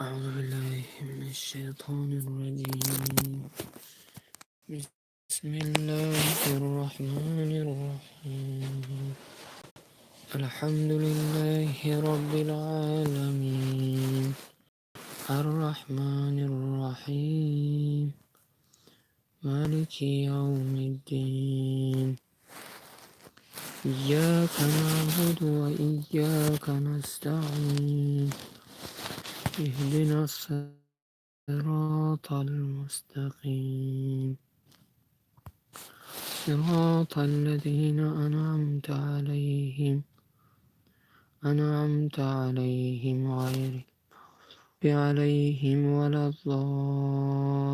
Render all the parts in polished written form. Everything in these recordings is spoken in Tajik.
أعوذ بالله من الشيطان الرجيم. بسم الله الرحمن الرحيم. الحمد لله رب العالمين. الرحمن الرحيم. مالك يوم الدين. إياك نعبد وإياك نستعين. اهدنا الصراط المستقيم. صراط الذين أنعمت عليهم غير المغضوب عليهم ولا الضالين.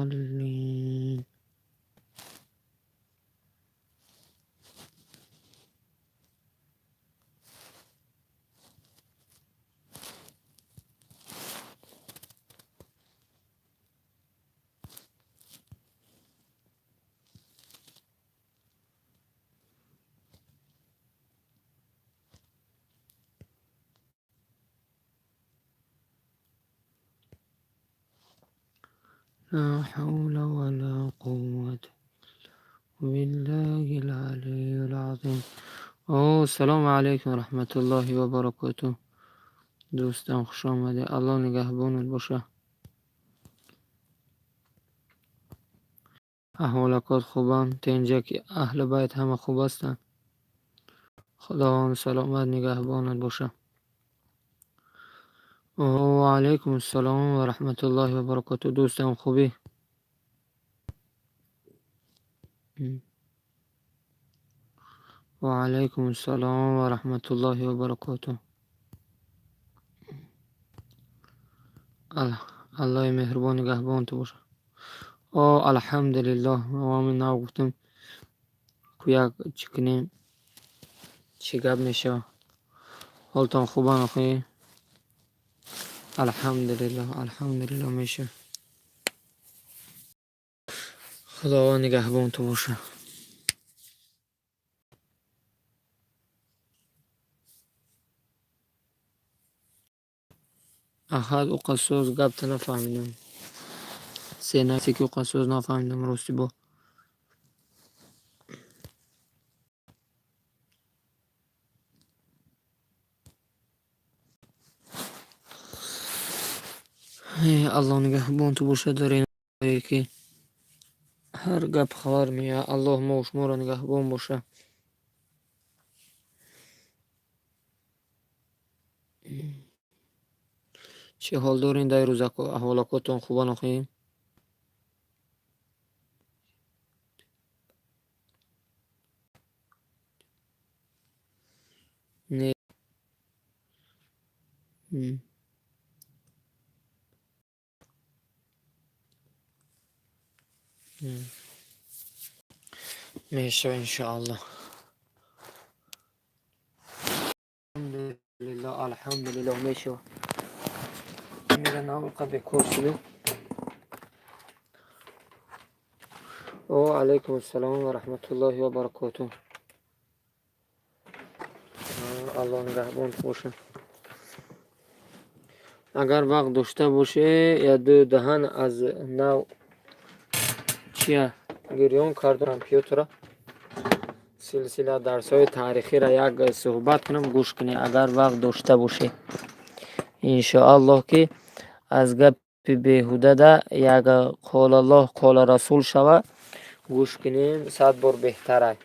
لا حول ولا قوة بالله العلي العظيم. О, салому алайкум раҳматуллоҳи ва баракотуҳ. Дӯстон, хуш омадед. Аллоҳ нигаҳбонат боша. Аҳволакот хубанд? Тенҷаки аҳли байт ҳама хуб ҳастанд? Худованд саломат нигаҳбонат боша. Ва алайкум ассалом ва раҳматуллоҳи ва баракотуҳ. Дӯстам, хубӣ? Ва алайкум ассалом ва раҳматуллоҳи ва баракотуҳ. Аллоҳи меҳрубон нигаҳбонту боша. О, алҳамдулиллоҳ, ҳамин нав гуфтем, ку як чӣ кунем, чӣ гап мешавад. Ҳолтон хубан охӣ? Алҳамдулиллоҳ, алҳамдулиллоҳ, мешавад. Худованд нигаҳбонту боша. Аҳад уқа соз гапта нафаҳмидам. Се насе ки уқа соз нафаҳмидам, рости бо. Аллоҳ нигаҳбонту бошад дар ин ки ҳар гап хабар меояд. Аллоҳ мо шуморо нигаҳбон боша. Чӣ ҳол дорем дар рӯзако? Аҳволакотон хубан охӣ? Не. Мешава, иншоаллоҳ. Алҳамдулиллоҳ, алҳамдулиллоҳ, мешава. Мира навқа бекор шудем. Ва алайкум ассалом ва раҳматуллоҳи ва баракотуҳ. Аллоҳ нигаҳбон боша. Агар вақт дошта боше, як ду даҳан аз нав чия гирён карду компютера силсила дарсҳои таърихиро як суҳбат кунам, гӯш кунӣ, агар вақт дошта бошӣ. Иншоаллоҳ, ки аз гапи беҳудада як қолаллоҳ, қола расул шава, гӯш кунем, 100 бор беҳтарай.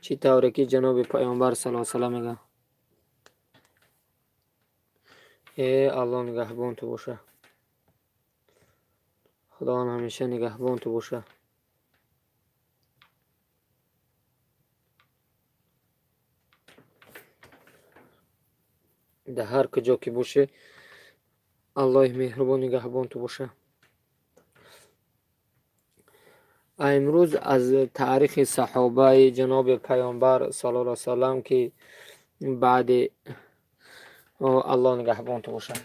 Чӣ тавре ки ҷаноби Паёмбар саллаллоҳу салам мегӯянд. Э, Аллоҳ нигаҳбонту боша. Худованд ҳамеша нигаҳбонту боша. Дар ҳар куҷо ки бошӣ, Аллоҳи меҳрубон нигаҳбонту боша. Имрӯз аз таърихи саҳобаи ҷаноби Паёмбар саллаллоҳу салам, ки баъди Аллоҳ нигаҳбонту боша.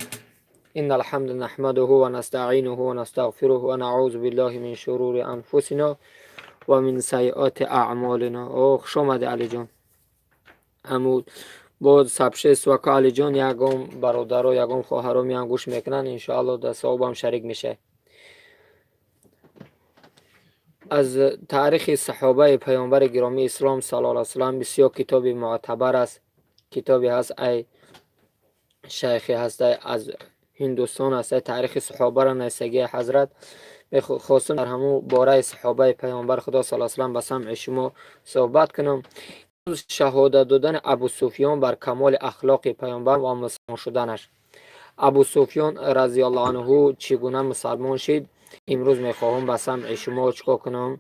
إن الحمد نحمده ونستعينه ونستغفره ونعوذ بالله من شرور أنفسنا ومن سيئات أعمالنا. О, хуш омадӣ, Алиҷон. Ҳамун Боз сабшества ка, Алиҷон, ягон бародаро, ягон хоҳаро меян, гӯш мекунанд, иншоалло, дар савобам шарик мешавед. Аз таърихи саҳобаи паёмбари гиромии ислом саллаллоҳу алайҳи васаллам бисёр китоби муътабар аст. Китобе ҳаст, ай шайхе ҳастай, аз Ҳиндустон ҳастай, таърихи саҳобаро нависагии ҳазрат. Мехостам дар ҳамун бораи саҳобаи паёмбари худо саллаллоҳу алайҳи васаллам ба самъи шумо суҳбат кунам. Шаҳодат додани Абусуфён бар камоли ахлоқи паёмбар ва мусалмон шуданаш. Абусуфён разиаллоҳу анҳу чӣ гуна мусалмон шид, имрӯз мехоҳам ба самъи шумо чӣ кор кунам,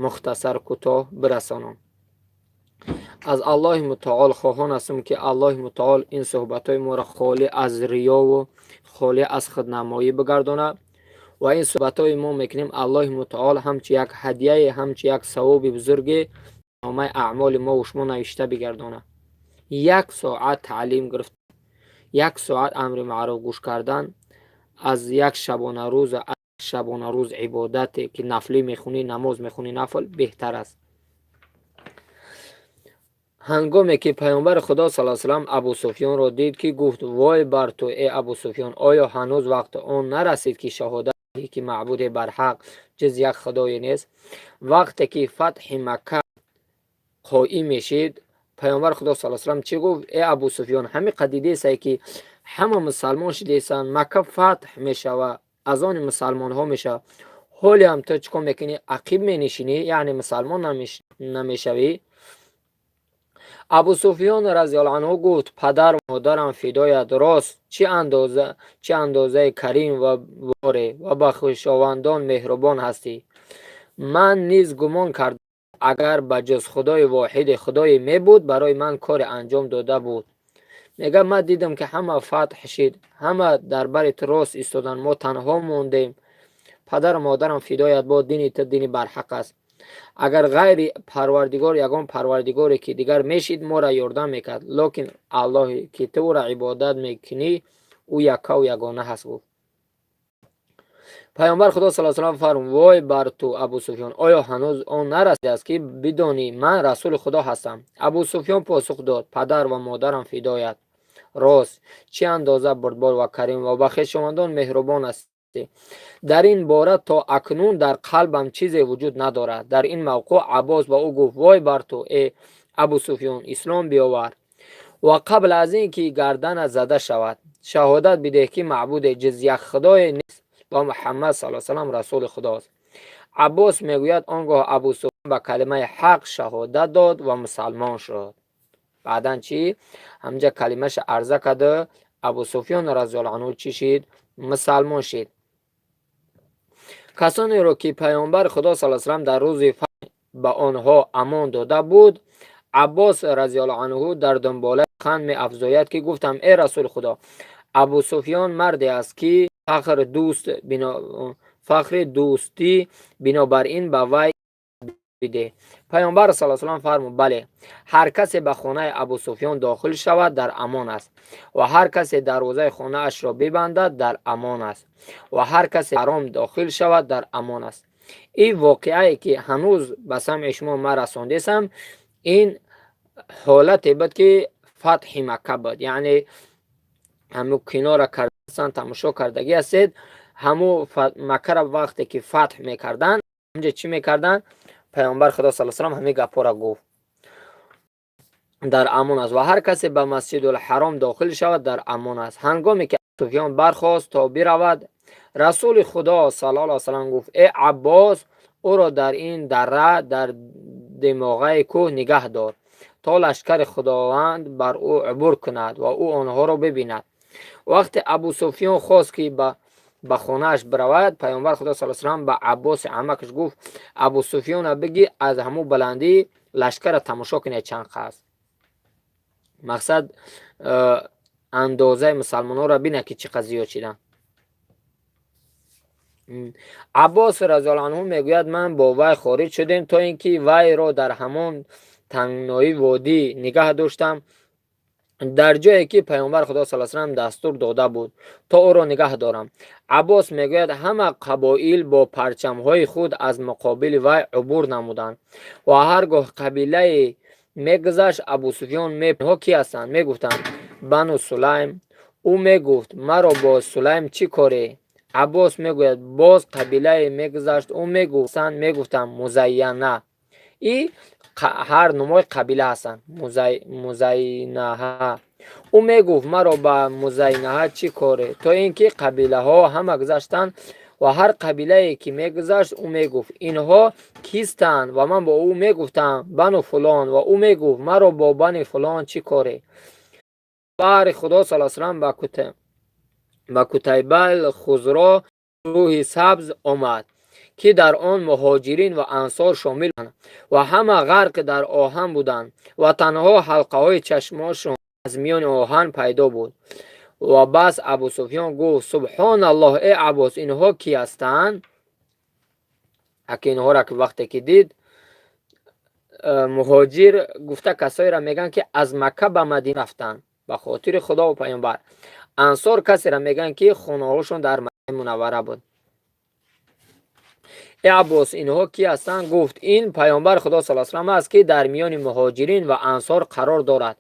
мухтасар, кӯтоҳ бирасонам. Аз Аллоҳи мутаол хоҳон ҳастам, ки Аллоҳи мутаол ин суҳбатҳои моро холӣ аз риёву холӣ аз худнамоӣ бигардонад ва ин суҳбатҳои мо мекунем, Аллоҳи мутаол ҳамчун як ҳадияе, ҳамчун як савоби бузурге номаи аъмоли мову шумо навишта бигардонад. Як соат таълим гирифт, як соат амри маъруф гӯш кардан аз як шабонарӯз ибодате, ки нафлӣ мехунӣ, намоз мехунӣ, нафл беҳтар аст. Ҳангоме ки паёмбари худо саллаллоҳу алайҳи васаллам Абусуфёнро дид, ки гуфт: «Вой бар ту, э Абусуфён! Оё ҳанӯз вақти он нарасид, ки шаҳодат диҳӣ, ки маъбуде барҳақ ҷуз як худое нест?» Вақте ки фатҳи Макка қоим мешид, паёмбари худо саллаллоҳу алайҳи васаллам чӣ гуфт? «Э Абусуфён, ҳамин қад дидесае, ки ҳама мусалмон шидесанд, Макка фатҳ мешавад, аз они мусалмонҳо мешавад, ҳоле ҳам ту чӣ кор мекунӣ? Ақиб менишинӣ, яъне мусалмон намешавӣ?» Абусуфён разиаллоҳу анҳу гуфт: «Падару модарам фидоят, рост, чӣ андозаи карим ва боре ва ба хешовандон меҳрубон ҳастӣ. Ман низ гумон кардам, агар ба ҷуз худои воҳиде худое мебуд, барои ман коре анҷом дода буд». Мегӯяд: «Ман дидам, ки ҳама фатҳ шид, ҳама дар бари ту рост истоданд, мо танҳо мондем. Падару модарам фидоят бод, дини ту дини барҳақ аст. Агар ғайри Парвардигор ягон парвардигоре ки дигар мешид, моро ёрдам мекард, лекин Аллоҳе ки ту ӯро ибодат мекунӣ, ӯ яккаву ягона ҳаст», гуфт. Паёмбар худо саллаллоҳу алайҳи васаллам фармуд: «Вой бар ту, Абусуфён! Оё ҳанӯз он нарасидааст, ки бидонӣ ман расули Худо ҳастам?» Абусуфён посух дод: «Падар ва модарам фидоят, рост, чӣ андоза бурдбор ва карим ва ба хешовандон меҳрубон ҳастӣ. Дар ин бора то акнун дар қалбам чизе вуҷуд надорад». Дар ин мавқеъ Аббос ба ӯ гуфт: «Вой бар ту, э Абусуфён! Ислом биёвар ва қабл аз ин ки гарданат зада шавад, шаҳодат бидеҳ, ки маъбуде ҷуз як худое нест ва Муҳаммад саллаллоҳу алайҳи васаллам расули Худост». Аббос мегӯяд: он гоҳ Абусуфён ба калимаи ҳақ шаҳодат дод ва мусалмон шуд. Баъдан чӣ? Ҳамҷа калимаша арза карда, Абусуфён разиаллоҳу анҳу чӣ шид? Мусалмон шид. Касонеро, ки паёмбари худо саллаллоҳу алайҳи васаллам дар рӯзи фатҳ ба онҳо амон дода буд, Аббос разиаллоҳу анҳу дар дунболаи сухан меафзояд, ки гуфтам: «Э расули Худо, Абусуфён марде аст, ки фахри дӯстӣ, бинобар ин ба вай бидеҳ». Паёмбар саллаллоҳу алайҳи васаллам фармуд: «Бале, ҳар касе ба хонаи Абусуфён дохил шавад, дар амон аст ва ҳар касе дарвозаи хонаашро бибандад, дар амон аст ва ҳар касе ҳаром дохил шавад, дар амон аст». Ин воқеае, ки ҳанӯз ба самъи шумо ман расондесам, ин ҳолате буд, ки фатҳи Макка буд, яъне ҳамун киноро кардасан, тамошо кардагӣ ҳастед. Ҳамун Маккаро вақте ки фатҳ мекарданд, ҳамҷа чӣ мекарданд, паёмбар худо саллаллоҳу алайҳи васаллам ҳамин гапҳоро гуфт: «Дар амон аст ва ҳар касе ба Масҷидулҳаром дохил шавад, дар амон аст». Ҳангоме ки Суфён бархост то биравад, расули Худо саллаллоҳу алайҳи васаллам гуфт: «Э Аббос, ӯро дар ин дара, дар димоғаи кӯҳ нигаҳ дор, то лашкари Худованд бар ӯ убур кунад ва ӯ онҳоро бибинад». Вақте Абусуфён хост, ки ба хонааш биравад, паёмбар худо саллаллоҳу алайҳи васаллам ба Аббоси амакаш гуфт: «Абусуфёна бигӣ, аз ҳамун баландӣ лашкарро тамошо кунед, чанд қасд мақсад, андозаи мусалмонҳоро бинад, ки чӣ қадр зиёд шиданд». Аббос разиаллоҳу анҳу мегӯяд: «Ман бо вай хориҷ шудем, то ин ки вайро дар ҳамон тангнои водӣ нигаҳ доштам, дар ҷое ки паёмбар худо саллаллоҳу алайҳи васаллам дастур дода буд, то ӯро нигаҳ дорам». Аббос мегӯяд: «Ҳама қабоил бо парчамҳои худ аз муқобили вай убур намуданд ва ҳар гоҳ қабилае Мегузашт, Абусуфён меҳо ки ҳастанд? Мегуфтанд: Бану Сулайм. Ӯ мегуфт: Маро бо Сулайм чӣ коре? Аббос мегӯяд: Боз қабилае мегузашт, ӯ мегуфт, мегуфтам: Музайяна. И ҳар номҳои қабила ҳастанд. Музайнаҳа. Ӯ мегуфт: Маро ба Музайнаҳа чӣ коре? То ин ки қабилаҳо ҳама гузаштанд ва ҳар қабилае ки мегузашт, ӯ мегуфт: Инҳо кистанд? Ва ман бо ӯ мегуфтам: Бану фулон. Ва ӯ мегуфт: Маро бо бани фулон чӣ коре? Баҳри Худо сал салам ба Кутайбал Хузро рӯҳи сабз омад, ки дар он муҳоҷирин ва ансор шомил ва ҳама ғарқ дар оҳан буданд ва танҳо ҳалқаҳои чашмошон аз миёни оҳан пайдо буд. Ва бас Абусуфён гуфт: Субҳоналлоҳ, э Аббос, инҳо кӣ ҳастанд? Аки инҳоро ки вақте ки дид, муҳоҷир гуфта касоеро мегӯянд, ки аз Макка ба Мадина рафтанд ба хотири Худову Паёмбар. Ансор касеро мегӯянд, ки хонаҳошон дар Мадинаи Мунаввара буд. Э Аббос, инҳо кӣ ҳастанд? Гуфт: Ин Паёмбар Худо сал салам аст, ки дар миёни муҳоҷирин ва ансор қарор дорад.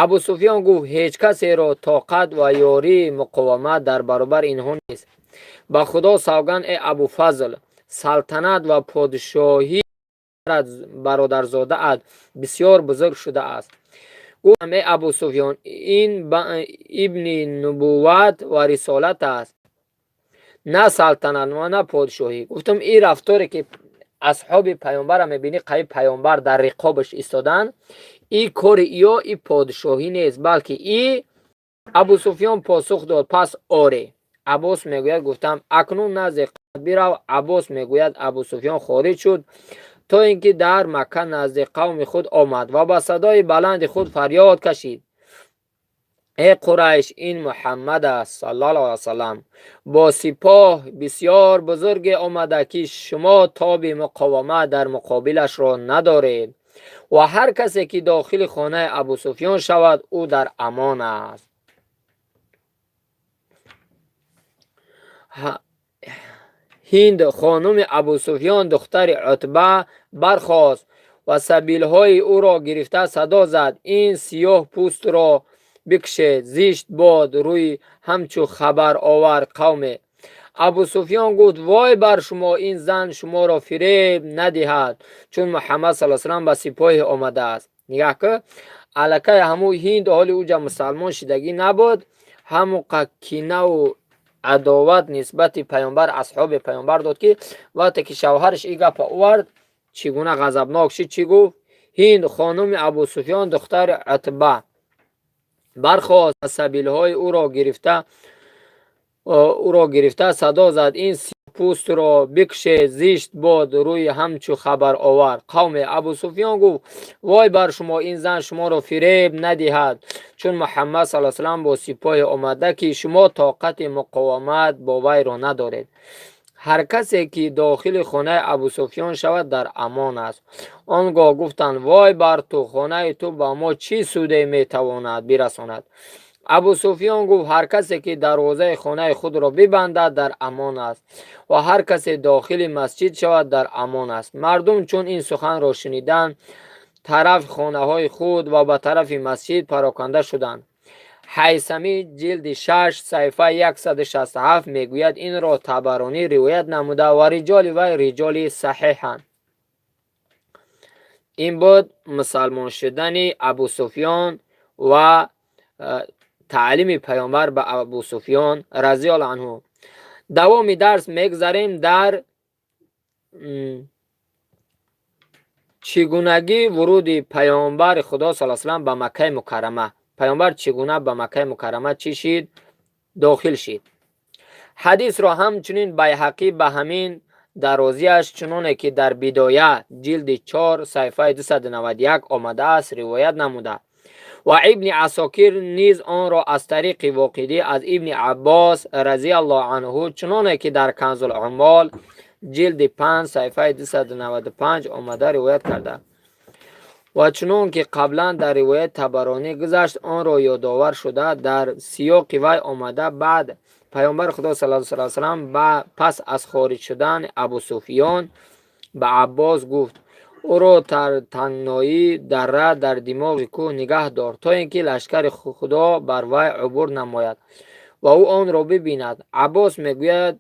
Абусуфён гуфт: Ҳеҷ касеро тоқат ва ёрии муқовимат дар баробари инҳо нест. Ба Худо савганд, э Абуфазл, салтанат ва подшоҳии бародарзодаат бисёр бузург шудааст. Гуфтам: Э Абусуфён, ин ибни нубувват ва рисолат аст, на салтанат ва на подшоҳӣ. Гуфтам: ин рафторе ки асҳоби паёмбарро мебинӣ, қаби паёмбар дар риқобаш истоданд, и кори ё и подшоҳӣ нест, балки и. Абусуфён посух дод: Пас оре. Аббос мегӯяд: Гуфтам: Акнун назди бирав. Аббос мегӯяд: Абусуфён хориҷ шуд, то ин ки дар Макка назди қавми худ омад ва ба садои баланди худ фарёд кашид: Э Қурайш, ин Муҳаммад аст, саллаллоҳу алайҳи васаллам, бо сипоҳ бисёр бузурге омада, ки шумо тоби муқовимат дар муқобилашро надоред, ва ҳар касе ки дохили хонаи Абусуфён шавад, ӯ дар амон аст. Ҳинд хонуми Абусуфён, духтари Утба, бархост ва сабилҳои ӯро гирифта садо зад: Ин сиёҳ пӯстро бикшед, зишт бод рӯи ҳамчу хабаровар қавме. Абусуфён гуфт: Вой бар шумо, ин зан шуморо фиреб надиҳад, чун Муҳаммад сал салам ба сипоҳе омадааст. Нигаҳ ки аллакай ҳамун Ҳинд ҳоли уҷа мусалмон шидагӣ набуд, ҳамуқа кинаву адоват нисбати паёмбар, асҳоби паёмбар дод, ки вақте ки шавҳараш ин гапа овард, чӣ гуна ғазабнок шид. Чӣ гуфт? Ҳинд хонуми Абусуфён, духтари Утба, бархост, сабилҳои ӯро гирифта садо зад: Ин пӯстро бикшед, зишт бод рӯи ҳамчу хабаровар қавме. Абусуфён гуфт: Вой бар шумо, ин зан шуморо фиреб надиҳад, чун Муҳаммад сал салам бо сипоҳе омада, ки шумо тоқати муқовимат бо вайро надоред. Ҳар касе ки дохили хонаи Абусуфён шавад, дар амон аст. Он гоҳ гуфтанд: Вой бар ту, хонаи ту ба мо чӣ суде метавонад бирасонад? Абусуфён гуфт: Ҳар касе ки дарвозаи хонаи худро бибандад, дар амон аст, ва ҳар касе дохили масҷид шавад, дар амон аст. Мардум чун ин суханро шуниданд, тарафи хонаҳои худ ва ба тарафи масҷид пароканда шуданд. Ҳайсамӣ, ҷилди 6, саҳифаи 167, мегӯяд: Инро Табаронӣ ривоят намуда ва риҷоли вай риҷоли саҳеҳанд. Ин буд мусалмон шудани Абусуфён ва таълими паёмбар ба Абусуфён разиаллоҳу анҳу. Давоми дарс мегзарем дар чӣ гунагӣ вуруди паёмбари Худо сал салам ба Маккаи Мукаррама. Паёмбар чӣ гуна ба Маккаи Мукаррама чӣ шид, дохил шид. Ҳадисро ҳамчунин Байҳақӣ ба ҳамин дарозиаш, чуноне ки дар Бидоя, ҷилди 4, саҳифаи 291 омадааст, ривоят намуда ва Ибни Асокир низ онро аз тариқи Воқидӣ аз Ибни Аббос разиаллоҳу анҳу, чуноне ки дар Канзулуммол, ҷилди 5, саҳифаи 295 омада, ривоят карда ва чунон ки қаблан дар ривояти Табаронӣ гузашт, онро ёдовар шуда, дар сиёқи вай омада: Баъд паёмбари Худо саллаллоҳу алайҳи васаллам пас аз хориҷ шудани Абусуфён ба Аббос гуфт: Ӯро дар тангнои дара дар димоғи кӯҳ нигаҳ дор, то ин ки лашкари Худо бар вай убур намояд ва ӯ онро бибинад. Аббос мегӯяд: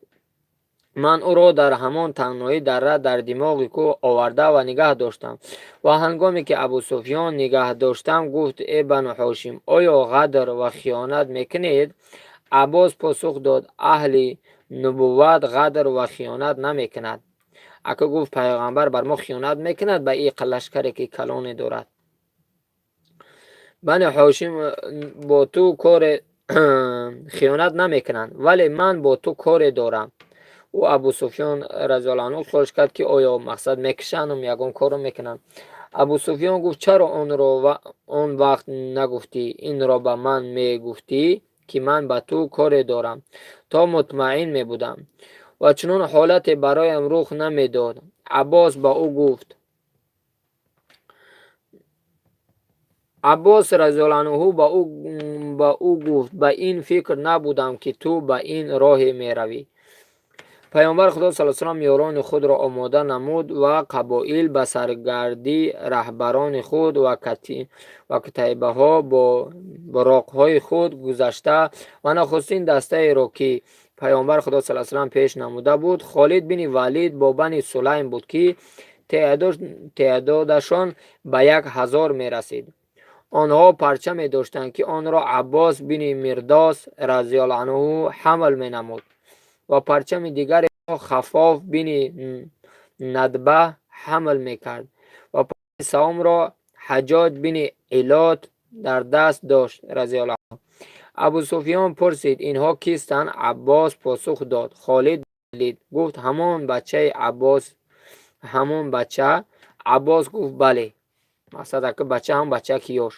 ман ӯро дар ҳамон тангнои дара дар димоғи кӯҳ оварда ва нигаҳ доштам. Ва ҳангоме ки Абусуфён нигаҳ доштам, гуфт: э Бану Ҳошим, оё ғадр ва хиёнат мекунед? Аббос посух дод: аҳли нубувват ғадр ва хиёнат намекунад. Ака гуфт: пайғамбар бар мо хиёнат мекунад ба ин лашкаре ки калоне дорад. Бани Ҳошим бо ту коре хиёнат намекунанд, вале ман бо ту коре дорам. Ӯ Абусуфён разияллоҳу анҳу хоҳиш кард, ки оё мақсад мекушанам, ягон корро мекунанд. Абусуфён гуфт: чаро онро он вақт нагуфтӣ? Инро ба ман мегуфтӣ, ки ман ба ту коре дорам, то мутмаин мебудам ва чунон ҳолате бароям рух намедод. Аббос ба ӯ гуфт: Аббос разияллоҳу анҳу ба ӯ гуфт: ба ин фикр набудам, ки ту ба ин роҳе меравӣ. Паёмбари Худо саллаллоҳу алайҳи васаллам ёрони худро омода намуд ва қабоил ба саргардӣ раҳбарони худ ва катайбаҳо бо буроқҳои худ гузашта ва нахустин дастаеро, ки паёмбари Худо саллаллоҳу алайҳи васаллам пеш намуда буд, Холид бини Валид бо Бани Сулайм буд, ки теъдодашон ба 1000 мерасид. Онҳо парчаме доштанд, ки онро Аббос бини Мирдос разияллоҳу анҳу ҳамл менамуд ва парчами дигареро Хафоф бини Надба ҳамл мекард ва парчами сеюмро Ҳаҷоҷ бини Илот дар даст дошт разияллоҳу анҳу. Абусуфён пурсид: инҳо кистанд? Аббос посух дод: Холид. Гуфт: ҳамон бачаи Аббос, ҳамон бача? Аббос гуфт: бале. Мақсад ака бача ҳам бача ки ёш.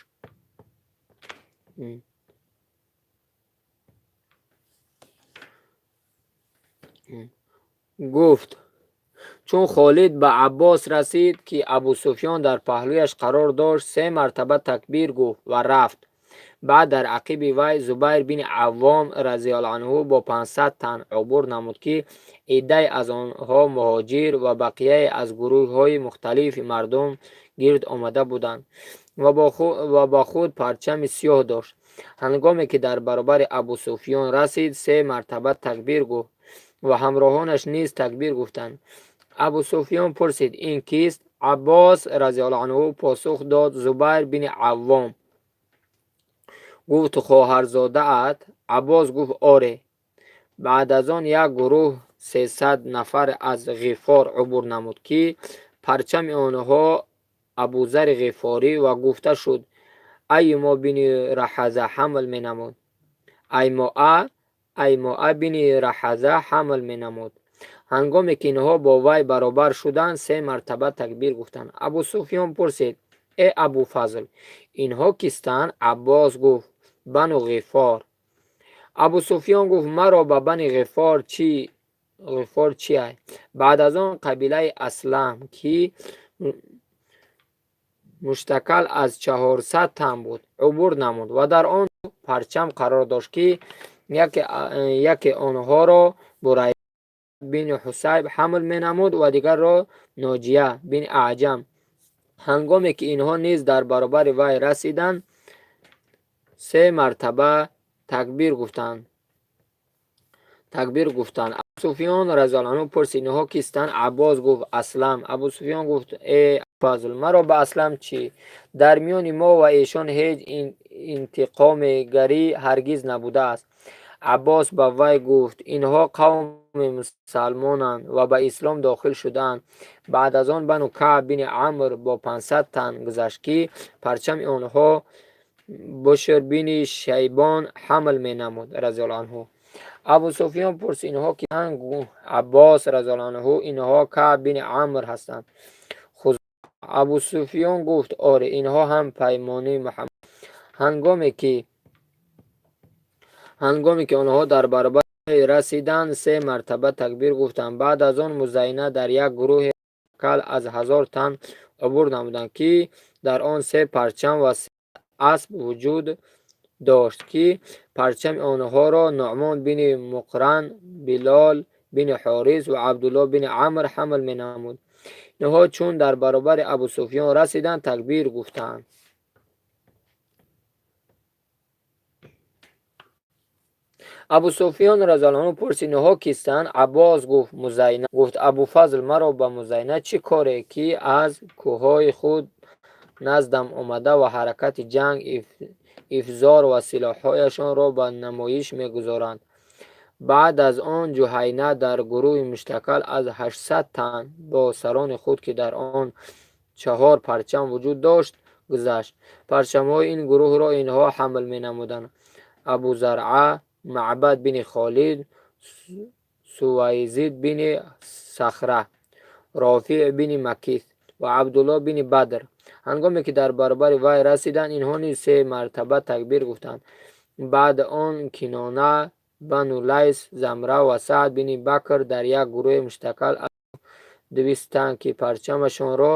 Гуфт: чун Холид ба Аббос расид, ки Абусуфён дар паҳлӯяш қарор дошт, се мартаба такбир гуфт ва рафт. Баъд дар ақиби вай Зубайр бини Аввом разияллоҳу анҳу бо 500 тан убур намуд, ки иддае аз онҳо муҳоҷир ва бақияе аз гурӯҳҳои мухталифи мардум гирд омада буданд ва ба худ парчами сиёҳ дошт. Ҳангоме ки дар баробари Абусуфён расид, се мартаба такбир гуфт ва ҳамроҳонаш низ такбир гуфтанд. Абусуфён пурсид: ин кист? Аббос разияллоҳу анҳу посух дод: Зубайр бини Аввом. Гуфт: хоҳарзодаат? Аббос гуфт: оре. Баъд аз он як гурӯҳ 300 нафар аз Ғифор убур намуд, ки парчами онҳо Абузари Ғифорӣ ва гуфта шуд Аймо бини Раҳаза ҳамл менамуд. Аймоа бини Раҳаза ҳамл менамуд. Ҳангоме ки инҳо бо вай баробар шуданд, се мартаба такбир гуфтанд. Абусуфён пурсид: э Абуфазл, инҳо кистанд? Аббос гуфт: Бану Ғифор. Абусуфён гуфт: маро ба Бани Ғифор чӣ Ғифор чиай? Баъд аз он қабилаи Аслам, ки муштакал аз 400 тан буд, убур намуд ва дар он парчам қарор дошт, ки яке онҳоро Бурайда бини Ҳусайб ҳамл менамуд ва дигарро Ноҷия бини Аъҷам. Ҳангоме ки инҳо низ дар баробари вай расиданд, се мартаба такбир гуфтанд. Такбир гуфтанд. Абусуфён разияллоҳу анҳу пурсид: инҳо кистанд? Аббос гуфт: Аслам. Абусуфён гуфт: э Фазл, маро ба Аслам чӣ? Дар миёни мо ва эшон ҳеҷ интиқомегарӣ ҳаргиз набудааст. Аббос ба вай гуфт: инҳо қавми мусалмонанд ва ба ислом дохил шудаанд. Баъд аз он Бану Каъб бини Амр бо 500 тан гузашт, ки парчами онҳо Бушр бини Шайбон ҳамл менамуд разияллоҳу анҳу. Абусуфён пурсид: инҳо кистанд? Аббос разияллоҳу анҳу: инҳо Каъб бини Амр ҳастанд. Абусуфён гуфт: оре, инҳо ҳам паймони Муҳаммад. Ҳангоме ки онҳо дар баробари расиданд, се мартаба такбир гуфтанд. Баъд аз он Музайна дар як гурӯҳе кал аз 1000 тан убур намуданд, ки дар он се парчам ва се асп вуҷуд дошт, ки парчами онҳоро Нуъмон бини Муқран, Билол бини Ҳорис ва Абдуллоҳ бини Амр ҳамл менамуд. Инҳо чун дар баробари Абусуфён расиданд, такбир гуфтанд. Абусуфён разияллоҳу анҳу пурсид: инҳо кистанд? Аббос гуфт: Музайна. Гуфт: Абуфазл, маро ба Музайна чӣ коре, ки аз кӯҳҳои худ наздам омада ва ҳаракати ҷанг, ифзор ва силоҳҳояшонро ба намоиш мегузоранд. Баъд аз он Ҷуҳайна дар гурӯҳи муштаккал аз 800 тан бо сарони худ, ки дар он 4 парчам вуҷуд дошт, гузашт. Парчамҳои ин гурӯҳро инҳо ҳамл менамуданд: Абузаръа, Маъбад бини Холид, Сувайзид бини Сахра, Рофиъ бини Макис ва Абдуллоҳ бини Бадр. Ҳангоме ки дар баробари вай расиданд, инҳо низ се мартаба такбир гуфтанд. Баъд он Кинона, Бану Лайс, Замра ва Саъд бини Бакр дар як гурӯҳи муштаккал аз 200 тан, ки парчамашонро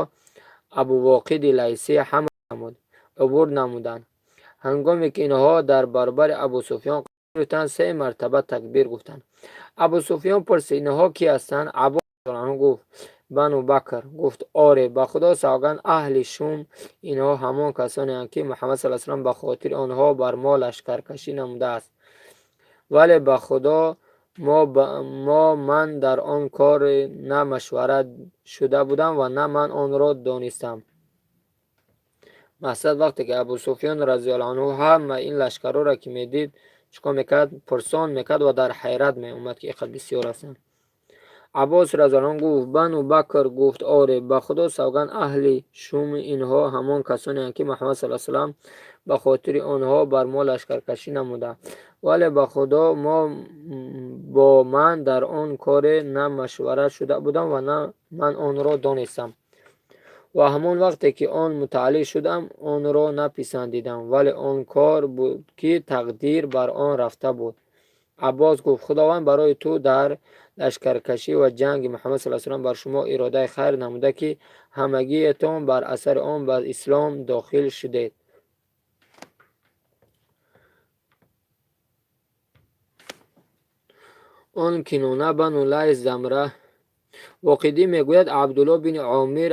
Абувоқиди Лайсӣ ҳамл намуд, убур намуданд. Ҳангоме ки инҳо дар баробари Абусуфён қарор гирифтанд, се мартаба такбир гуфтанд. Абусуфён пурсид: инҳо ки ҳастанд? Аббос гуфт: Бану Бакр. Гуфт: оре, ба Худо савганд, аҳли шум инҳо ҳамон касонеанд, ки Муҳаммад саллаллоҳу алайҳи васаллам ба хотири онҳо бар мо лашкаркашӣ намудааст. Вале ба Худо мо ман дар он кор на машварат шуда будам ва на ман онро донистам. Мақсад, вақте ки Абусуфён разияллоҳу анҳу ҳама ин лашкарҳоро ки медид, чӣ кор мекард? Пурсон мекард ва дар ҳайрат меомад, ки инқадр бисёр ҳастанд. Аббос разияллоҳу анҳу гуфт: Бану Бакр. Гуфт: оре, ба Худо савганд, аҳли шуми инҳо ҳамон касонеанд, ки Муҳаммад саллаллоҳу алайҳи васаллам ба хотири онҳо бар мо лашкаркашӣ намуда. Вале ба Худо бо ман дар он коре на машварат шуда будам ва на ман онро донистам. Ва ҳамон вақте ки он мутааллиқ шудам, онро написандидам, вале он кор буд, ки тақдир бар он рафта буд. Аббос гуфт: Худованд барои ту дар лашкаркашӣ ва ҷанги Муҳаммад саллаллоҳу алайҳи васаллам бар шумо иродаи хайр намуда, ки ҳамагиетон бар асари он ба ислом дохил шудед. Он Кинона, Бану Лайс, Замра. Воқидӣ мегӯяд: Абдуллоҳ бини Омир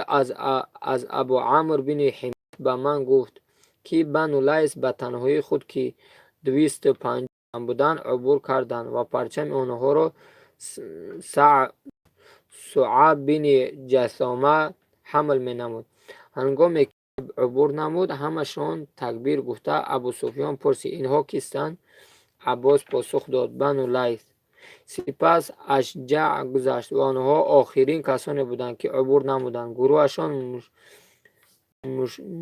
аз Абу Амр бини Ҳимяр ба ман гуфт, ки Бану Лайс ба танҳоии худ, ки 250 тан буданд, убур карданд ва парчами онҳоро Суаб бини Ҷасома ҳамл менамуд. Ҳангоме ки убур намуд, ҳамашон такбир гуфта, Абусуфён пурсид: инҳо кистанд? Аббос посух дод: Бану Лайс. Сипас Ашҷаъ гузашт ва онҳо охирин касоне буданд, ки убур намуданд. Гурӯҳашон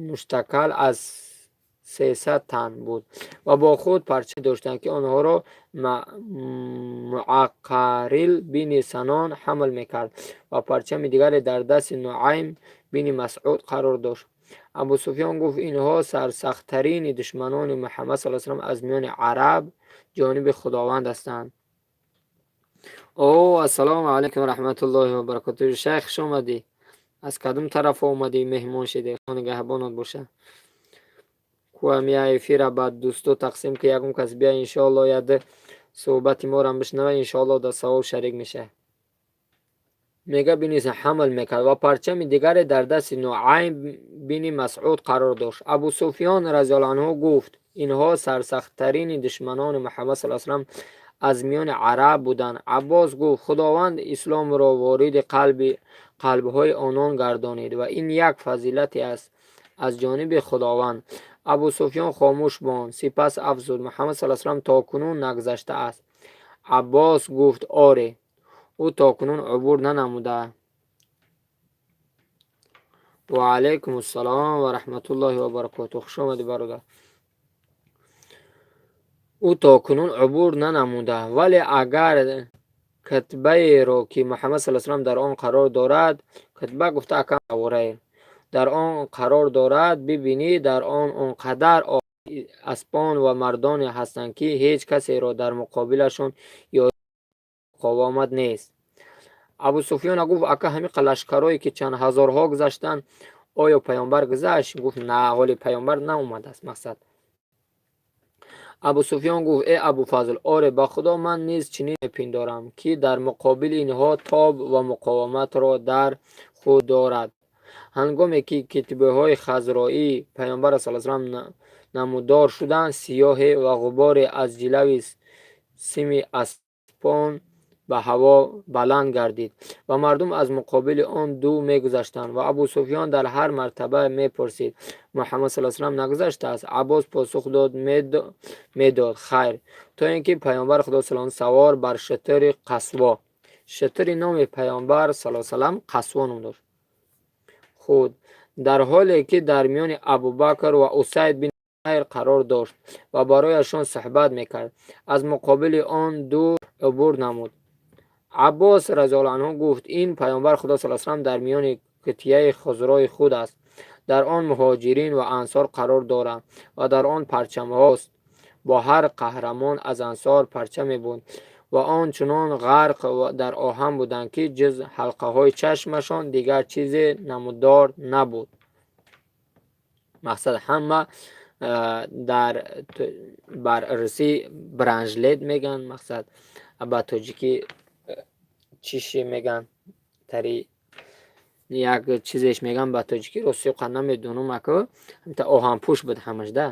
муштаккал аз 300 тан буд ва бо худ парча доштанд, ки онҳоро Муаққарил бини Санон ҳамл мекард ва парчами дигаре дар дасти Нуайм бини Масъуд қарор дошт. Абусуфён гуфт: инҳо сарсахттарини душманони Муҳаммад саллаллоҳу алайҳи васаллам аз миёни араб ҷониби Худованд ҳастанд. О, ассалому алайкум ва раҳматуллоҳи ва баракотуҳ. Шайх, хуш омадӣ. Аз кадом тараф омадӣ, меҳмон шидӣ? Нигаҳбонот боша. Куам я эфира ба дӯсто тақсим ки, ягон кас бия, иншоалло, яд суҳбати морам бишнава, иншоалло, дар савоб шарик меша. Мега бини ҳамл мекард ва парчами дигаре дар дасти Нуайм бини Масъуд қарор дошт. Абусуфён разияллоҳу анҳу гуфт: инҳо сарсахттарини душманони Муҳаммад саллаллоҳу алайҳи васаллам аз миёни араб буданд. Аббос гуфт: Худованд исломро вориди қалбҳои онон гардонид ва ин як фазилате аст аз ҷониби Худованд. Абусуфён хомӯш монд, сипас афзуд: Муҳаммад саллаллоҳу алайҳи васаллам то кунун нагузаштааст. Аббос гуфт: оре, ӯ то кунун убур нанамуда. Ва алайкум ассалом ва раҳматуллоҳи ва баракотуҳ. Хуш омадӣ, бародар. Ӯ то кунун убур нанамуда, вале агар катбаеро, ки Муҳаммад саллаллоҳу алайҳи васаллам дар он қарор дорад, катба гуфта акам аворае дар он қарор дорад, бибинӣ, дар он он қадар аспон ва мардоне ҳастанд, ки ҳеҷ касеро дар муқобилашон ёрӣ муқовимат нест. Абусуфёна гуфт: ака, ҳамиқа лашкарое ки чанд ҳазорҳо гузаштанд, оё паёмбар гузашт? Гуфт: на, ҳоли паёмбар наомадааст. Мақсад, Абусуфён гуфт: э Абуфазл, оре, ба Худо, ман низ чунин мепиндорам, ки дар муқобили инҳо тоб ва муқовиматро дар Худ дорад. Ҳангоме ки китибаҳои хазроии Паёмбар с намудор шуданд, сиёҳе ва ғуборе аз ҷилави сими аспон ба ҳаво баланд гардид ва мардум аз муқобили он ду мегузаштанд ва Абусуфён дар ҳар мартаба мепурсид: «Муҳаммад с нагузаштааст?» Аббос посух медод: «Хайр», то ин ки Паёмбари Худо с савор бар шутури Қасво, шутури номи Паёмбар с Қасво ном дошт, худ дар ҳоле ки дар миёни Абубакр ва Усайд бин қарор дошт ва барояшон суҳбат мекард, аз муқобили он ду убур намуд. Аббос разиаллоҳу анҳу гуфт: «Ин Паёмбари Худо с дар миёни китияи хузрои худ аст. Дар он муҳоҷирин ва ансор қарор доранд ва дар он парчамҳост. Бо ҳар қаҳрамон аз ансор парчаме буд ва он чунон ғарқ дар оҳан буданд, ки ҷуз ҳалқаҳои чашмашон дигар чизе намудор набуд». Мақсад, ҳама дар бар русӣ бронежилет мегӯянд, мақсад, ба тоҷикӣ чиши мегӯянд, тари як чизеш мегӯянд ба тоҷикӣ, ростиқа намедонам аку, оҳанпӯш буд ҳамаш да.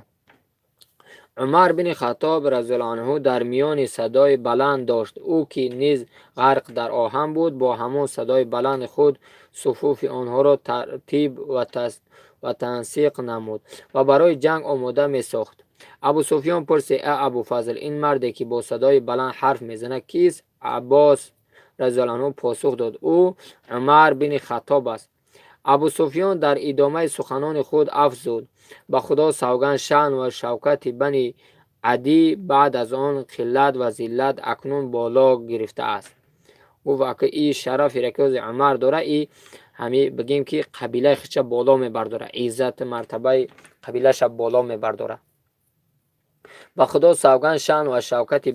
Умар бини Хаттоб разиаллоҳу анҳу дар миёни садои баланд дошт. Ӯ ки низ ғарқ дар оҳан буд, бо ҳамон садои баланди худ суфуфи онҳоро тартиб ва тансиқ намуд ва барои ҷанг омода месохт. Абусуфён пурсид: «Э Абуфазл, ин марде ки бо садои баланд ҳарф мезанад, кист?» Аббос разиаллоҳу анҳу посух дод: «Ӯ Умар бини Хаттоб аст». Абусуфён дар идомаи суханони худ афзуд: «Ба Худо савганд, шаъну ва шавкати Бани Адӣ баъд аз он қиллат ва зиллат акнун боло гирифтааст». Гуфт, ака, и шараферо ки ҳози Умар дора, и ҳами бигем ки қабилаи худша боло мебардора, иззату мартабаи қабилаша боло мебардора. «Ба Худо савганд, шаъну ва шавкати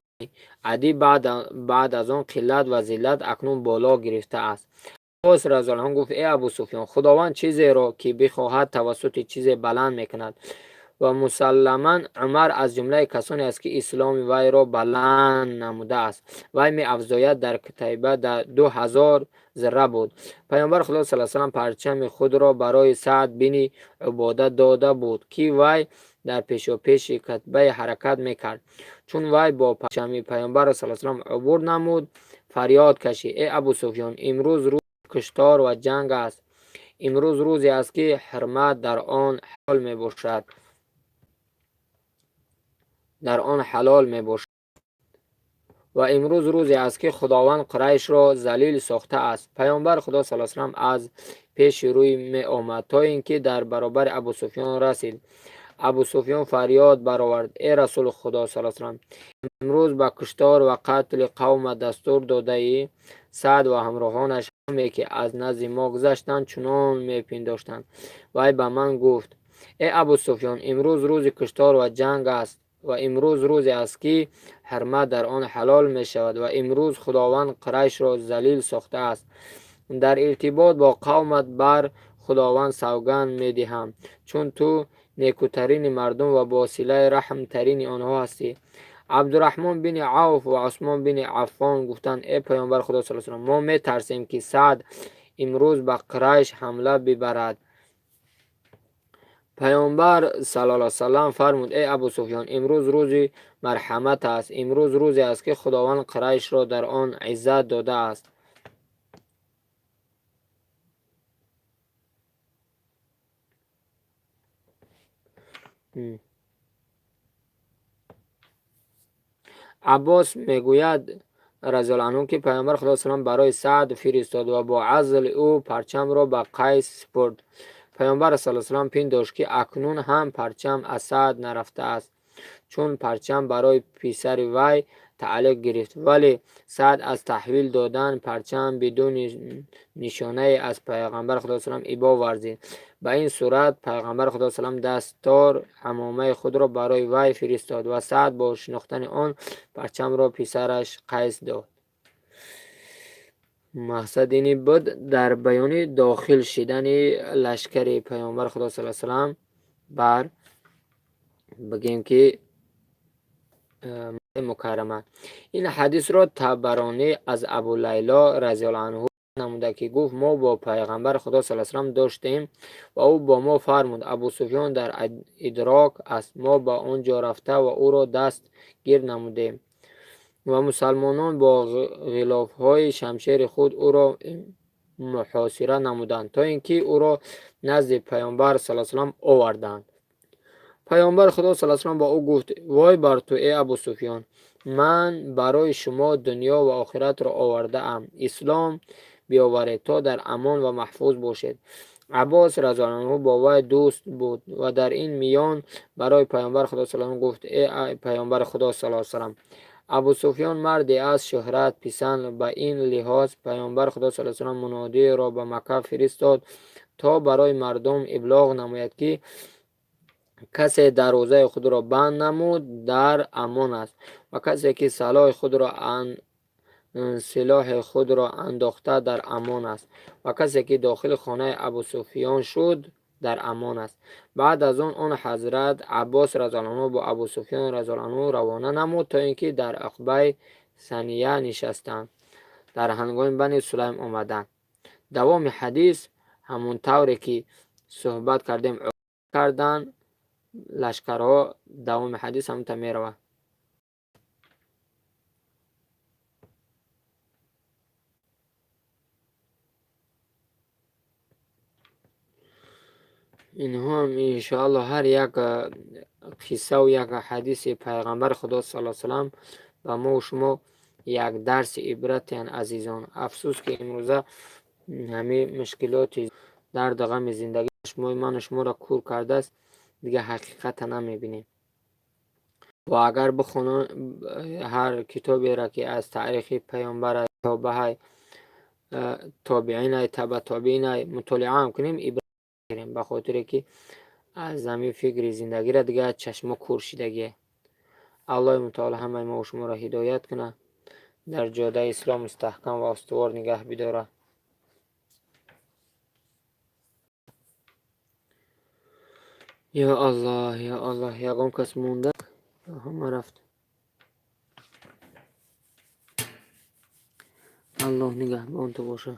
Адӣ баъд аз он қиллат ва зиллат акнун боло гирифтааст». Аббос разиаллоҳу анҳу гуфт: «Э Абусуфён, Худованд чизеро ки бихоҳад, тавассути чизе баланд мекунад ва мусалламан Умар аз ҷумлаи касоне аст, ки исломи вайро баланд намудааст». Вай меафзояд: «Дар китиба 2000 зирра буд. Паёмбари Худо с парчами худро барои Саъд бини Убода дода буд, ки вай дар пешопеши китибае ҳаракат мекард. Чун вай бо парчами Паёмбар с убур намуд, фарёд кашид: «Э Абусуфён, имрӯз рӯзи куштор ва ҷанг аст. Имрӯз рӯзе аст, ки ҳурмат дар он ҳалол мебошад, дар он ҳалол мебошад ва имрӯз рӯзе аст, ки Худованд Қурайшро залил сохтааст». Паёмбари Худо с аз пеши рӯй меомад, то ин ки дар баробари Абусуфён расид. Абусуфён фарёд баровард: «Э Расули Худо с, имрӯз ба куштор ва қатли қавмат дастур додаӣ? Саъд ва ҳамроҳонаш ҳаме ки аз назди мо гузаштанд, чунон мепиндоштанд». Вай ба ман гуфт: «Э Абусуфён, имрӯз рӯзи куштор ва ҷанг аст ва имрӯз рӯзе аст, ки ҳурмат дар он ҳалол мешавад ва имрӯз Худованд Қурайшро залил сохтааст. Дар иртибот бо қавмат бар Худованд савганд медиҳам, чун ту некӯтарини мардум ва бо силаи раҳмтарини онҳо ҳастӣ». Абдураҳмон бини Авф ва Усмон бини Аффон гуфтанд: «Э Паёмбари Худо с, мо метарсем, ки Саъд имрӯз ба Қурайш ҳамла бибарад». Паёмбар саллаллоҳу салам фармуд: «Э Абусуфён, имрӯз рӯзи марҳамат аст. Имрӯз рӯзе аст, ки Худованд Қурайшро дар он иззат додааст». Аббос мегӯяд разиаллоҳу анҳу, ки Паёмбари Худо салам барои Саъд фиристод ва бо азли ӯ парчамро ба Қайс супурд. Паёмбар саллаллоҳу салам пиндошт, ки акнун ҳам парчам аз Саъд нарафтааст, чун парчам барои писари вай тааллуқ гирифт. Вале Саъд аз таҳвил додани парчам бидуни нишонае аз Пайғамбари Худо салам ибо варзид. Ба ин сурат Пайғамбари Худо салам дастор амомаи худро барои вай фиристод ва Саъд бо шинохтани он парчамро писараш Қайс дод. Мақсад ини буд дар баёни дохил шидани лашкари Паёмбари Худо саллаллоҳу салам бар бигем ки Мукаррама. Ин ҳадисро Табаронӣ аз Абулайло разиаллоҳу анҳу. Намуда, ки гуфт: мо бо пайғамбари Худо саллаллоҳу алайҳи васаллам доштем ва ӯ бо мо фармуд: Абусуфён дар идрок аст. Мо ба он ҷо рафта ва ӯро даст гир намудем ва мусалмонон бо ғилофҳои шамшери худ ӯро муҳосира намуданд, то ин ки ӯро назди Пайғамбар саллаллоҳу алайҳи васаллам оварданд. Пайғамбари Худо саллаллоҳу алайҳи васаллам ба ӯ гуфт: вой бар ту, эй Абусуфён, ман барои шумо дунё ва охиратро овардаам, ислом биёваред, то дар амон ва маҳфуз бошед. Аббос разияллоҳу анҳу бо вай дӯст буд ва дар ин миён барои Пайғамбари Худо саллаллоҳу алайҳи васаллам гуфт: эй Пайғамбари Худо саллаллоҳу алайҳи васаллам, Абусуфён марде аст шӯҳрат писанд. Ба ин лиҳоз Пайғамбари Худо саллаллоҳу алайҳи васаллам мунодиро ба Макка фиристод, то барои мардум иблоғ намояд, ки касе дарвозаи худро банд намуд, дар амон аст ва касе ки силоҳи худро андохта, дар амон аст ва касе ки дохили хонаи Абусуфён шуд, дар амон аст. Баъд аз он ҳазрат Аббос разияллоҳу анҳу бо Абусуфён разияллоҳу анҳу равона намуд, то ин ки дар Уқбаи Сания нишастанд. Дар ҳангоми Бани Сулайм омаданд. Давоми ҳадис ҳамон тавре ки суҳбат кардем карданд лашкарҳо, давоми ҳадис ҳамонта меравад. Инҳоам иншоаллоҳ ҳар як қиссаву як ҳадиси Пайғамбари Худо саллаллоҳу алайҳи васаллам ба мо шумо як дарси ибратиянд, азизон. Афсӯс, ки имрӯза ҳамин мушкилоти дарду ғами зиндагӣ чашмои ману шуморо кур кардааст, дигар ҳақиқата намебинем. Ва агар бихонам ҳар китоберо, ки аз таърихи Пайғамбар, саҳобаҳай, тобеинай, таба тобеинай мутолиаам кунем, ибрат мегирем, ба хотире ки аз ҳамин фикри зиндагиро дигар чашмо кур шидагие. Аллоҳи мутаол ҳамаи мо шуморо ҳидоят кунад, дар ҷодаи ислом мустаҳкам ва устувор нигаҳ бидорад. Ё Аллоҳ, ё Аллоҳ, ягон кас монда? Ҳама рафт. Аллоҳ нигаҳбон ту бошад.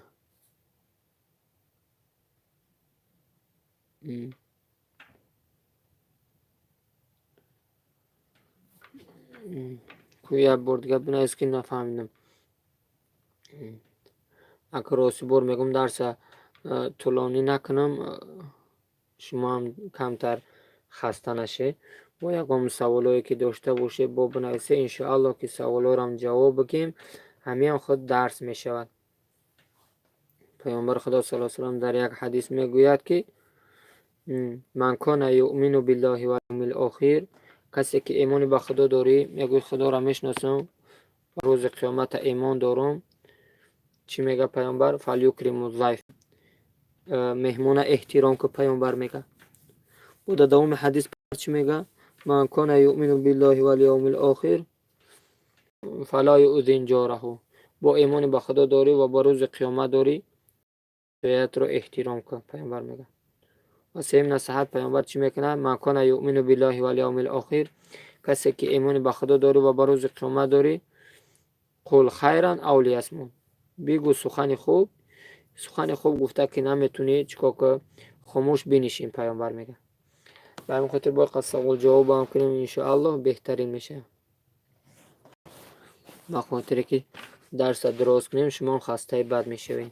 Ку як бор дигар бинавис, ки нафаҳмидам. Агар рости бор мегӯм, дарса тӯлонӣ накунам, шумоам камтар хаста нашед. Бо ягон саволое ки дошта бошед, бо бинависед, иншоаллоҳ ки саволҳоро ҷавоб бигем, ҳамиам худ дарс мешавад. Пайғамбари Худо саллаллоҳу алайҳи васаллам дар як ҳадис мегӯяд, ки ман кона юъмину биллоҳи вал явмил охир, касе ки имони ба Худо дорӣ, мегӯй Худоро мешиносам, рӯзи қиёмата имон дорам. Чӣ мега Пайғамбар? Фалюкриму зайф, меҳмона эҳтиром ку, Пайғамбар мега. Бо дар давоми ҳадис чӣ мега? Ман кона юъмину биллоҳи вал явмил охир фала юъзин ҷораҳу, бо имони ба Худо дорӣ ва ба рӯзи қиёмат дорӣ, ҳамсояатро эҳтиром кун, Пайғамбар мега. Ва сеюм насиҳат Пайғамбар чӣ мекунад? Ман кона юъмину биллоҳи вал явмил охир, касе ки имони ба Худо дорӣ ва ба рӯзи қиёмат дорӣ, қул хайран ав лиясмут, бигӯ сухани хуб. Сухани хуб гуфта ки наметунӣ, чӣ кор кун? Хомӯш бинишин, Пайғамбар мега. Ба ҳамин хотир бояд савол ҷавобам кунем, иншоаллоҳ беҳтарин мешавад, ба хотире ки дарса дуруст кунем, шумоам хастаи бад мешавед.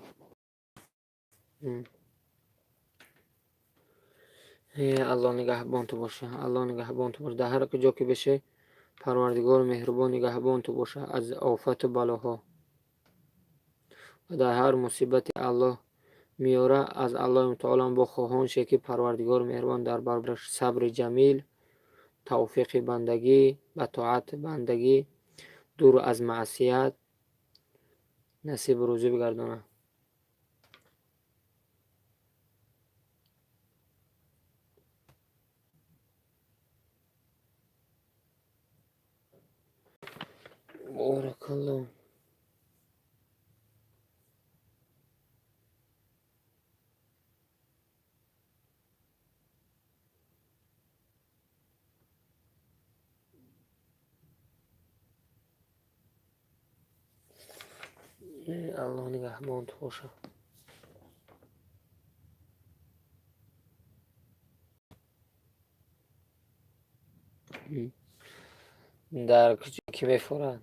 Аллоҳ нигаҳбон ту боша, Аллоҳ нигаҳбон ту боша. Дар ҳар ҷо ки бошӣ, Парвардигори меҳрубон нигаҳбон ту боша аз офату балоҳо ва дар ҳар мусибате Аллоҳ меёра, аз Аллоҳи мутаолам бо хоҳон ше, ки Парвардигори меҳрубон дар баробараш сабри ҷамил, тавфиқи бандагӣ ба тоат, бандагӣ дур аз маъсият насибу рӯзӣ бигардонад. Боракаллоҳ. Аллоҳ нигаҳбонту бошад. Дар куҷо ки мефорад,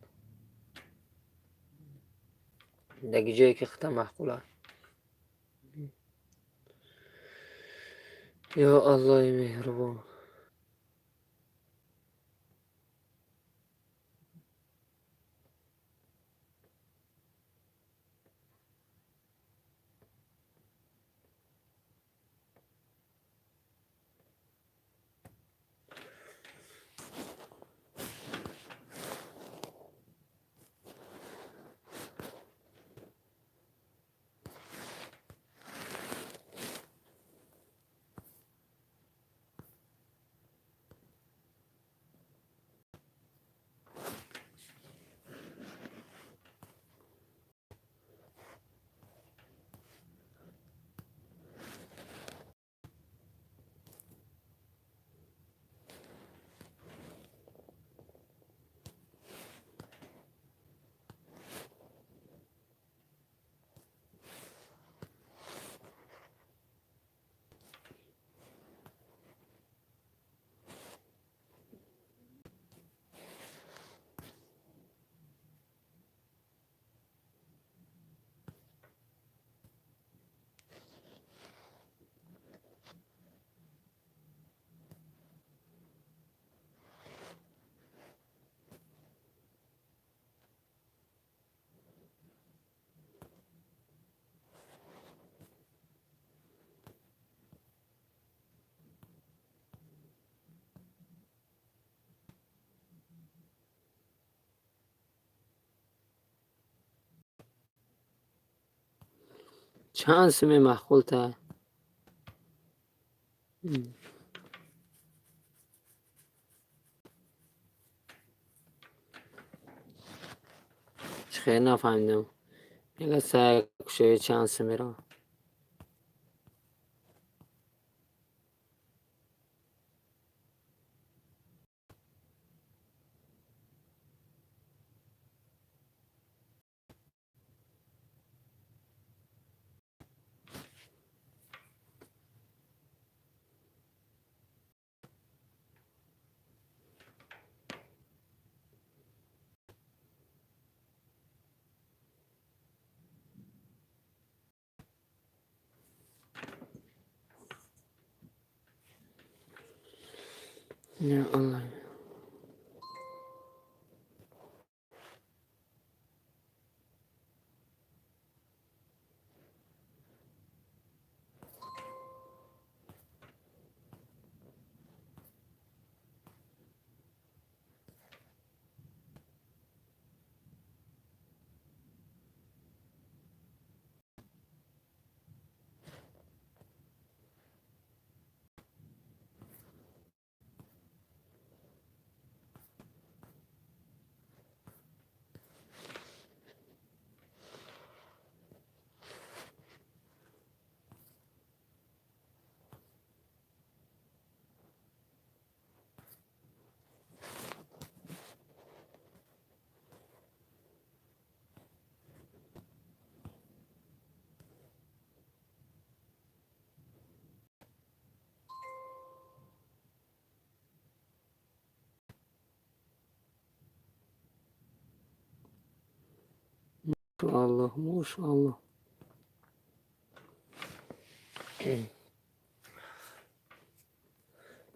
дар ҷое ки хита маъқул аст. Ё Аллоҳи меҳрубон. Чанд суме маъқулта? Чӣ хел нафаҳмидам. Мега сая кушои чанд сум меравад? Ё Аллоҳ. Мошоаллоҳ, мошоаллоҳ.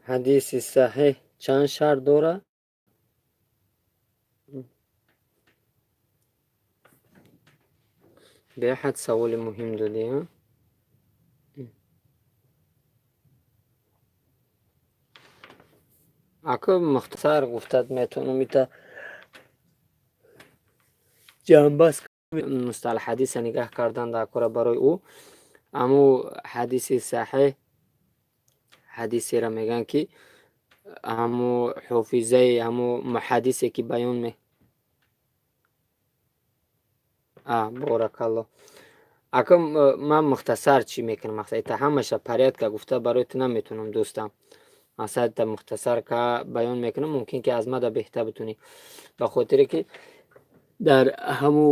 Ҳадиси саҳеҳ чанд шарт дорад? Беҳад саволи муҳим додӣ, а? Ака, мухтасар гуфтат метавонам, ита ҷамъбаст. Мусталаҳ ҳадиса нигаҳ кардан дар кора барои ӯ. Аммо ҳадиси саҳеҳ ҳадисеро мегӯянд, ки ҳамо ҳофизаи ҳамо муҳаддисе ки баён ме а, боракалло. Ака, ман мухтасар чӣ мекунам, мақсад, ита ҳамаша порядка гуфта барои ту наметавонам, дӯстам. Мақсад, ита мухтасар ка баён мекунам, мумкин ки аз мада беҳтар битунӣ, ба хотире ки дар ҳаму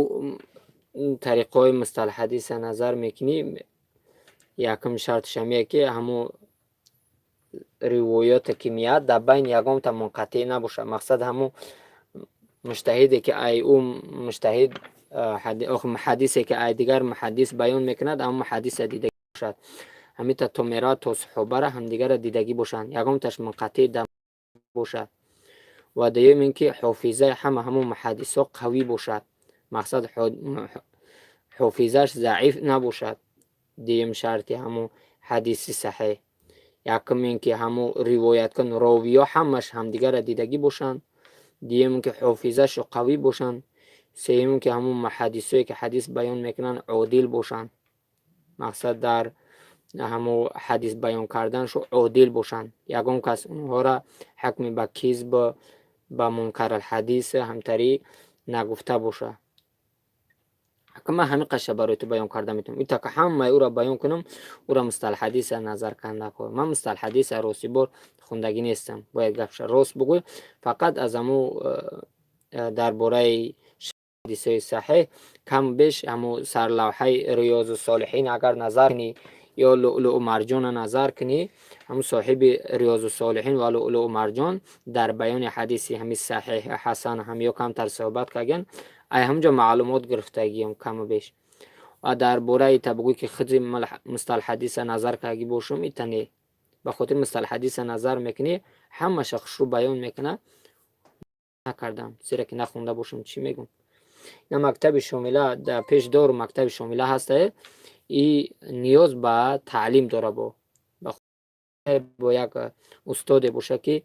Тариқаҳои мусталаҳ-ҳадиса назар мекунӣ, якум шарташ ҳамие, ки ҳамун ривоёте ки меяд, дар байни ягонта мунқатеъ набошад. Мақсад, ҳамун муҷтаҳиде ки ай ӯ муҷтаҳид, муҳаддисе ки ай дигар муҳаддис баён мекунад, ҳамун муҳаддиса дидагӣ бошад. Ҳамита то меравад то саҳобара ҳамдигарра дидагӣ бошанд, ягонташ мунқатеъ бошад. Ва дуюм ин ки ҳофизаи ҳама ҳамун муҳаддисҳо қавӣ бошад, мақсад, ҳофизааш заиф набошад. Дуюм шарти ҳамун ҳадиси саҳеҳ, якум ин ки ҳамун ривояткун ровиё ҳамаш ҳамдигарра дидагӣ бошанд, дуюм ин ки ҳофизашу қавӣ бошанд, сеюм ин ки ҳамун муҳаддисое ки ҳадис баён мекунанд, одил бошанд, мақсад, дар ҳамун ҳадис баён карданашо одил бошанд, ягон кас онҳоро ҳукми ба кизб, ба мункаралҳадис ҳамтарӣ нагуфта бошад. Ман ҳамин қаша барои ту баён карда метавонам. Итака ҳамаи ӯро баён кунам, ӯро мусталаҳ-ҳадиса назар кардан накор. Ман мусталаҳ-ҳадиса рости бор хундагӣ нестам, бояд гапша рост бугӯй. Фақат аз ҳамун дар бораи ҳадисҳои саҳеҳ кам беш ҳамун сарлавҳаи Риёзу Солиҳин агар назар кунӣ ё Луълуъу Марҷона назар кунӣ, ҳамун соҳиби Риёзу Солиҳин ва Луълуъу Марҷон дар баёни ҳадиси ҳами саҳеҳ, ҳасан ҳам ё камтар суҳбат кардагиан, ай ҳамунҷо маълумот гирифтагиам каму беш. Ва дар бораи та бугӯй ки худи мусталаҳ-ҳадиса назар кардагӣ бошум, ита не. Ба хотири мусталаҳ-ҳадиса назар мекунӣ, ҳамаша хушрӯ баён мекунад, накардам, зеро ки нахонда бошам, чӣ мегӯм. Ина мактаби шомила дар пеш дору, мактаби шомила ҳастае, и ниёз ба таълим дора, бо як устоде боша, ки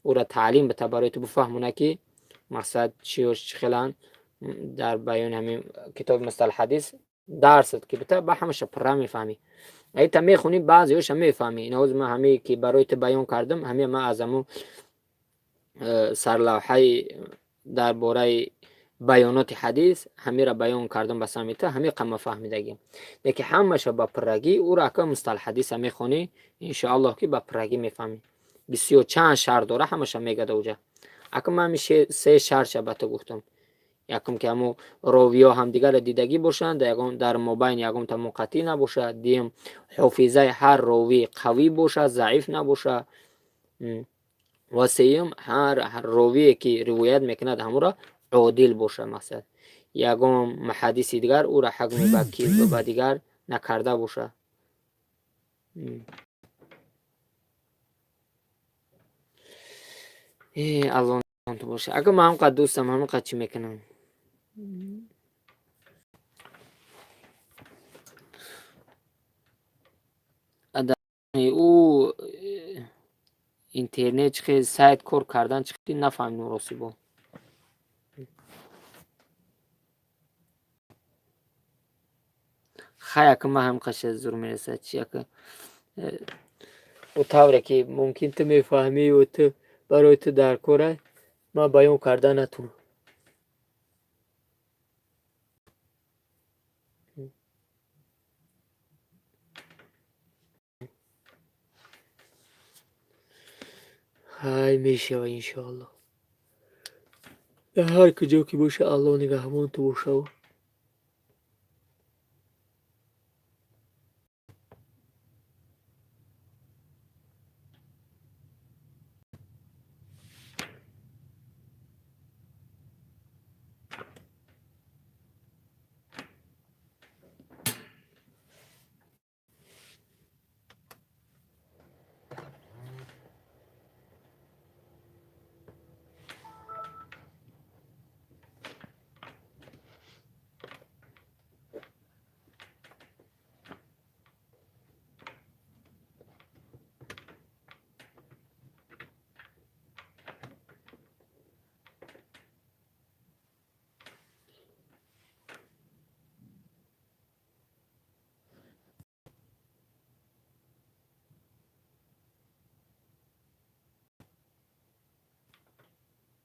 ӯра таълим бита, барои ту бифаҳмона, ки мақсад чиёш чӣ хеланд. Дар баёни ҳамин китоби мусталаҳ-ҳадис дарсат ки бита, ба ҳамаша пурра мефаҳмӣ. Ита мехонӣ, баъзеҳоша мефаҳмӣ. Ина ҳозир ман ҳамие ки барои ту баён кардам, ҳамия ман аз ҳамун сарлавҳаи дар бораи баёноти ҳадис ҳамира баён кардам ба самти ту, ҳамин қама фаҳмидагӣ. Лекин ҳамаша ба пуррагӣ ӯро ака мусталаҳ-ҳадиса мехонӣ, иншоаллоҳ, ки ба пуррагӣ мефаҳмӣ. Бисёр чанд шарт дора, ҳамаша мегада уҷа. Ака ман ҳами се шартша ба ту гуфтам. Якум, ки ҳамун ровиё ҳамдигарро дидагӣ бошанд, дар мобайни ягонта мунқатӣ набошад. Дуюм, ҳофизаи ҳар ровӣ қавӣ бошад, заиф набошад. Ва сеюм, ҳар ровие ки ривоят мекунад, ҳамуро одил бошад, мақсад, ягон муҳаддиси дигар ӯро ҳукми ба кизб, ба дигар накарда бошад. Алло боша. Агар ман ҳамқадр дӯстам, ҳамин қадр чӣ мекунам? Ӯ интернет чӣ хел сайт кор кардан чӣ хел, нафаҳмидем рости бо. Хай, ака, ман ҳамин қадр зур мерасад, чи ака, ӯ тавре ки мумкин ту мефаҳмӣ ё ту барои ту дар корай, ман баён карда натавонам. Ҳай, мешава, иншоаллоҳ. Дар ҳар куҷо ки боша, Аллоҳ нигаҳбон ту бошаву.